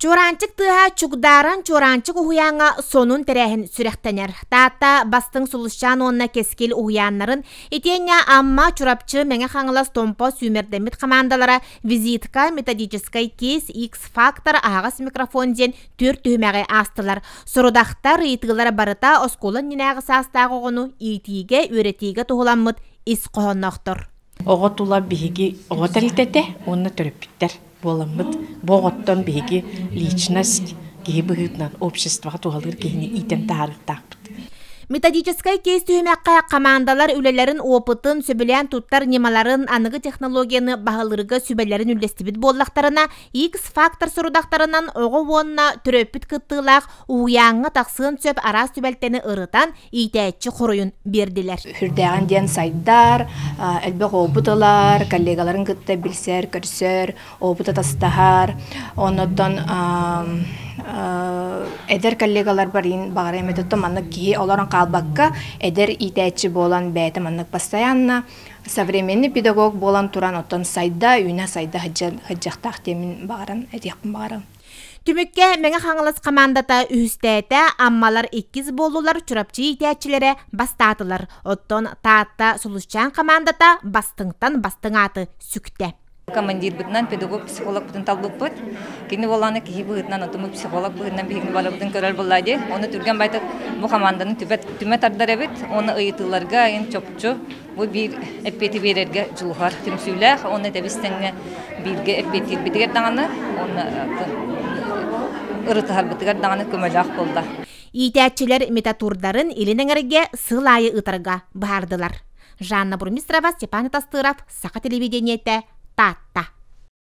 Чуораанчык тыаһа Чугдааран Чуораанчык уһуйааҥҥа сонун тэрээһин сүрэхтэнэр. Таатта Бастыҥ Сулусчаан уонна Кэскил уһуйааннарын, итиэннэ Амма, Чурапчы, Мэҥэ Хаҥалас, Томпо сүүмэрдэммит хамаандалара «Визитка», «Методическай кейс», «X-фактор», «Аһаҕас микрофон» диэн түөрт түһүмэҕи аастылар. Сорудахтар, ыйытыылар барыта оскуола иннинээҕи саастаах оҕону иитиигэ, үөрэтиигэ туһуламмыт ис хоһоонноохтор. Оҕо тула биһиги оҕо тэрилтэтэ уонна төрөппүттэр буоламмыт бу оҕоттон биһиги личность киһи быһыытынан обществоҕа туһалыыр киһини иитэн таһаарыахтаахпыт. Методическай кейс түһүмэххэ хамаандалар үлэлэрин опытын, сөбүлээн туттар ньымаларын, аныгы технологияны баһылыырга сүбэлэрин үллэстибит буоллахтарына, X-фактор сорудахтарынан оҕо уонна төрөппүт кыттыылаах уһуйааҥҥа тахсыан сөп араас түбэлтэни ырытан, иитээччи хоруйун биэрдилэр. Сүрдээҕин диэн сайдар, элбэх опыт ылар, коллегаларын кытта билсэр, көрсөр, опыт атастаһар. Оннуттан эдэр коллегаларбар баҕар эметоттон маннык киһи олорон хаалбакка, эдэр иитээччи буолан бэйэтэ маннык постоянно современный педагог буолан туран оттон сайда, үүнэ сайда сылдьыахтаах диэмин баҕаран этиэхпин баҕарабын. Түмүккэ Мэҥэ Хаҥалас хамаандата үһүстээтэ, Аммалар иккис буоллулар, Чурапчы иитээччилэрэ бастаатылар. Оттон Таатта Сулусчаан хамаандата бастыҥтан бастыҥ ааты сүктэ. Командирбытынан педагог-психологпытын талбыппыт. Кини буоллаҕына киһи быһыытынан, отуму психолог быһыытынан биһигини барыбытын көрөр буолла дии. Ону түргэн байтык бу хамаанданы түмэ тардар эбит. Оны ыйытыыларга ин чопчу Бу биир эппиэти биэрэргэ дьулуһар түмсүүлээх уонна тэбис-тэҥҥэ бииргэ эппиэттиирбитигэр даҕаны уонна ырытыһарбытыгар даҕаны көмөлөөх буолла. Иитээччилэр метатурдарын илин эҥэргэ сыл аайы ыытарга быһаардылар. Жанна Бурмистрова, Степан Тастыров, Саха телевидениетэ, Таатта.